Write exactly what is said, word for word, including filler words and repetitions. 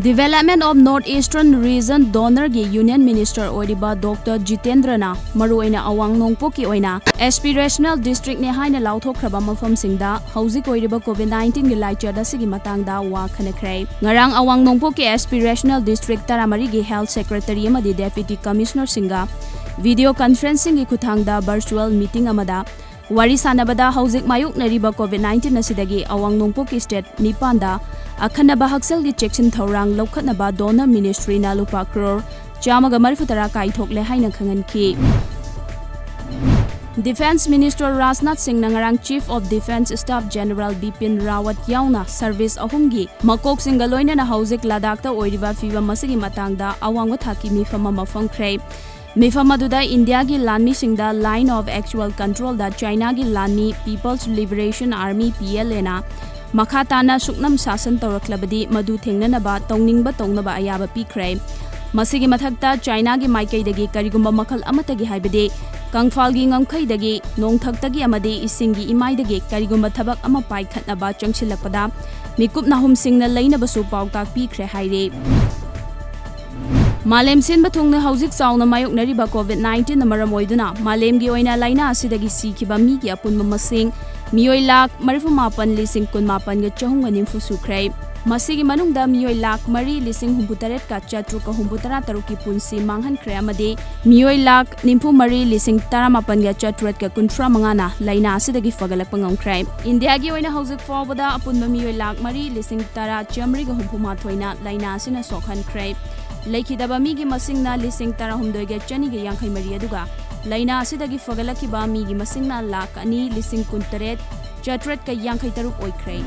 Development of North Eastern Region DoNER ꯒꯤ Union Minister ꯑꯣꯏꯔꯤꯕ Doctor ꯖꯤꯇꯦꯟꯗ꯭ꯔꯅ ꯃꯔꯨꯑꯣꯏꯅ ꯑꯋꯥꯡ ꯅꯣꯡꯄꯣꯛꯀꯤ ꯑꯣꯏꯅ aspirational district ꯅꯦ ꯍꯥꯏꯅ ꯂꯥꯎꯊꯣꯛꯈ꯭ꯔꯕ ꯃꯐꯝꯁꯤꯡꯗ ꯍꯧꯖꯤꯛ ꯑꯣꯏꯔꯤꯕ COVID nineteen ꯒꯤ ꯂꯥꯏꯆꯠ ꯑꯁꯤꯒꯤ ꯃꯇꯥꯡꯗ ꯋꯥ ꯈꯟꯅꯈ꯭ꯔꯦ꯫ ꯉꯔꯥꯡ ꯑꯋꯥꯡ ꯅꯣꯡꯄꯣꯛꯀꯤ aspirational district ꯇꯔꯥꯃꯔꯤꯒꯤ Health Secretary ꯑꯃꯗꯤ Deputy Commissioner ꯁꯤꯡꯒ video conferencing ꯒꯤ ꯈꯨꯠꯊꯥꯡꯗ virtual meeting ꯑꯃꯗ ꯋꯥꯔꯤ ꯁꯥꯟꯅꯕꯗ ꯍꯧꯖꯤꯛ ꯃꯥꯌꯣꯛꯅꯔꯤꯕ COVID nineteen ꯑꯁꯤꯗꯒꯤ ꯑꯋꯥꯡ ꯅꯣꯡꯄꯣꯛꯀꯤ state ꯅꯤꯄꯥꯟꯗ ꯑꯈꯟꯅꯕ ꯍꯛꯁꯦꯜꯒꯤ ꯆꯦꯛꯁꯤꯟ ꯊꯧꯔꯥꯡ ꯂꯧꯈꯠꯅꯕ DoNER Ministry ꯅ ꯂꯨꯄꯥ ꯀ꯭ꯔꯣꯔ ꯆꯥꯝꯃꯒ ꯃꯔꯤꯐꯨ ꯇꯔꯥ ꯀꯥꯏꯊꯣꯛꯂꯦ ꯍꯥꯏꯅ ꯈꯪꯍꯟꯈꯤ꯫ Defence Minister ꯔꯥꯖꯅꯥꯊ ꯁꯤꯡꯅ ꯉꯔꯥꯡ Chief of Defence Staff General Bipin ꯔꯥꯋꯠ ꯌꯥꯎꯅ service ꯑꯍꯨꯝꯒꯤ ꯃꯀꯣꯛꯁꯤꯡꯒ ꯂꯣꯏꯅꯅ ꯍꯧꯖꯤꯛ ꯂꯗꯥꯈꯇ ꯑꯣꯏꯔꯤꯕ ꯐꯤꯚꯝ ꯑꯁꯤꯒꯤ ꯃꯇꯥꯡꯗ ꯑꯋꯥꯡꯕ ꯊꯥꯛꯀꯤ ꯃꯤꯐꯝ ꯑꯃ ꯐꯝꯈ꯭ꯔꯦ꯫ ꯃꯤꯐꯝ ꯑꯗꯨꯗ ꯏꯟꯗꯤꯌꯥꯒꯤ ꯂꯥꯟꯃꯤꯁꯤꯡꯗ Line of Actual Control ꯗ ꯆꯥꯏꯅꯥꯒꯤ ꯂꯥꯟꯃꯤ People's Liberation Army, P L A ꯅ ꯃꯈꯥ ꯇꯥꯅ ꯁꯨꯞꯅꯝ ꯁꯥꯁꯟ ꯇꯧꯔꯛꯂꯕꯗꯤ ꯃꯗꯨ ꯊꯦꯡꯅꯅꯕ ꯇꯧꯅꯤꯡꯕ ꯇꯧꯅꯕ ꯑꯌꯥꯕ ꯄꯤꯈ꯭ꯔꯦ꯫ ꯃꯁꯤꯒꯤ ꯃꯊꯛꯇ ꯆꯥꯏꯅꯥꯒꯤ ꯃꯥꯏꯀꯩꯗꯒꯤ ꯀꯔꯤꯒꯨꯝꯕ ꯃꯈꯜ ꯑꯃꯠꯇꯒꯤ, ꯍꯥꯏꯕꯗꯤ ꯀꯪꯐꯥꯜꯒꯤ ꯉꯝꯈꯩꯗꯒꯤ, ꯅꯣꯡꯊꯛꯇꯒꯤ ꯑꯃꯗꯤ ꯏꯁꯤꯡꯒꯤ ꯏꯃꯥꯏꯗꯒꯤ ꯀꯔꯤꯒꯨꯝꯕ ꯊꯕꯛ ꯑꯃ ꯄꯥꯏꯈꯠꯅꯕ ꯆꯪꯁꯤꯜꯂꯛꯄꯗ ꯃꯤꯀꯨꯞ ꯅꯥꯍꯨꯝꯁꯤꯡꯅ ꯂꯩꯅꯕꯁꯨ ꯄꯥꯎꯇꯥꯛ ꯄꯤꯈ꯭ꯔꯦ ꯍꯥꯏꯔꯤ꯫ ꯃꯥꯂꯦꯝ ꯁꯤꯟꯕ ꯊꯨꯡꯅ ꯍꯧꯖꯤꯛ ꯆꯥꯎꯅ ꯃꯥꯌꯣꯛꯅꯔꯤꯕ COVID nineteen ꯅ ꯃꯔꯝ ꯑꯣꯏꯗꯨꯅ ꯃꯥꯂꯦꯝꯒꯤ ꯑꯣꯏꯅ ꯂꯥꯏꯅꯥ ꯑꯁꯤꯗꯒꯤ ꯁꯤꯈꯤꯕ ꯃꯤꯒꯤ ꯑꯄꯨꯟꯕ ꯃꯁꯤꯡ ꯃꯤꯑꯣꯏ ꯂꯥꯈ ꯃꯔꯤꯐꯨ ꯃꯥꯄꯟ ꯂꯤꯁꯤꯡ ꯀꯨꯟꯃꯥꯄꯟꯒ ꯆꯍꯨꯝꯒ ꯅꯤꯐꯨ ꯁꯨꯈ꯭ꯔꯦ꯫ ꯃꯁꯤꯒꯤ ꯃꯅꯨꯡꯗ ꯃꯤꯑꯣꯏ ꯂꯥꯈ ꯃꯔꯤ ꯂꯤꯁꯤꯡ ꯍꯨꯝꯐꯨ ꯇꯔꯦꯠꯀ ꯆꯥꯇ꯭ꯔꯨꯛꯀ ꯍꯨꯝꯐꯨ ꯇꯔꯥ ꯇꯔꯨꯛꯀꯤ ꯄꯨꯟꯁꯤ ꯃꯥꯡꯍꯟꯈ꯭ꯔꯦ ꯑꯃꯗꯤ ꯃꯤꯑꯣꯏ ꯂꯥꯈ ꯅꯤꯐꯨ ꯃꯔꯤ ꯂꯤꯁꯤꯡ ꯇꯔꯥꯃꯥꯄꯟꯒ ꯆꯥꯇ꯭ꯔꯦꯠꯀ ꯀꯨꯟꯊ꯭ꯔꯥ ꯃꯉꯥꯅ ꯂꯥꯏꯅꯥ ꯑꯁꯤꯗꯒꯤ ꯐꯒꯠꯂꯛꯄ ꯉꯝꯈ꯭ꯔꯦ꯫ ꯏꯟꯗꯤꯌꯥꯒꯤ ꯑꯣꯏꯅ ꯍꯧꯖꯤꯛ ꯐꯥꯎꯕꯗ ꯑꯄꯨꯟꯕ ꯃꯤꯑꯣꯏ ꯂꯥꯈ ꯃꯔꯤ ꯂꯤꯁꯤꯡ ꯇꯔꯥ ꯆꯥꯃꯔꯤꯒ ꯍꯨꯝꯐꯨ ꯃꯥꯊꯣꯏꯅ ꯂꯥꯏꯅꯥ ꯑꯁꯤꯅ ꯁꯣꯛꯍꯟꯈ꯭ꯔꯦ꯫ ꯂꯩꯈꯤꯗꯕ ꯃꯤꯒꯤ ꯃꯁꯤꯡꯅ ꯂꯤꯁꯤꯡ ꯇꯔꯥꯍꯨꯝꯗꯣꯏꯒ ꯆꯅꯤꯒ ꯌꯥꯡꯈꯩ ꯃꯔꯤ ꯑꯗꯨꯒ ꯂꯥꯏꯅꯥ ꯑꯁꯤꯗꯒꯤ ꯐꯒꯠꯂꯛꯈꯤꯕ ꯃꯤꯒꯤ ꯃꯁꯤꯡꯅ ꯂꯥꯈ ꯑꯅꯤ ꯂꯤꯁꯤꯡ ꯀꯨꯟꯇꯔꯦꯠ ꯆꯥꯇ꯭ꯔꯦꯠꯀ ꯌꯥꯡꯈꯩ ꯇꯔꯨꯛ ꯑꯣꯏꯈ꯭ꯔꯦ꯫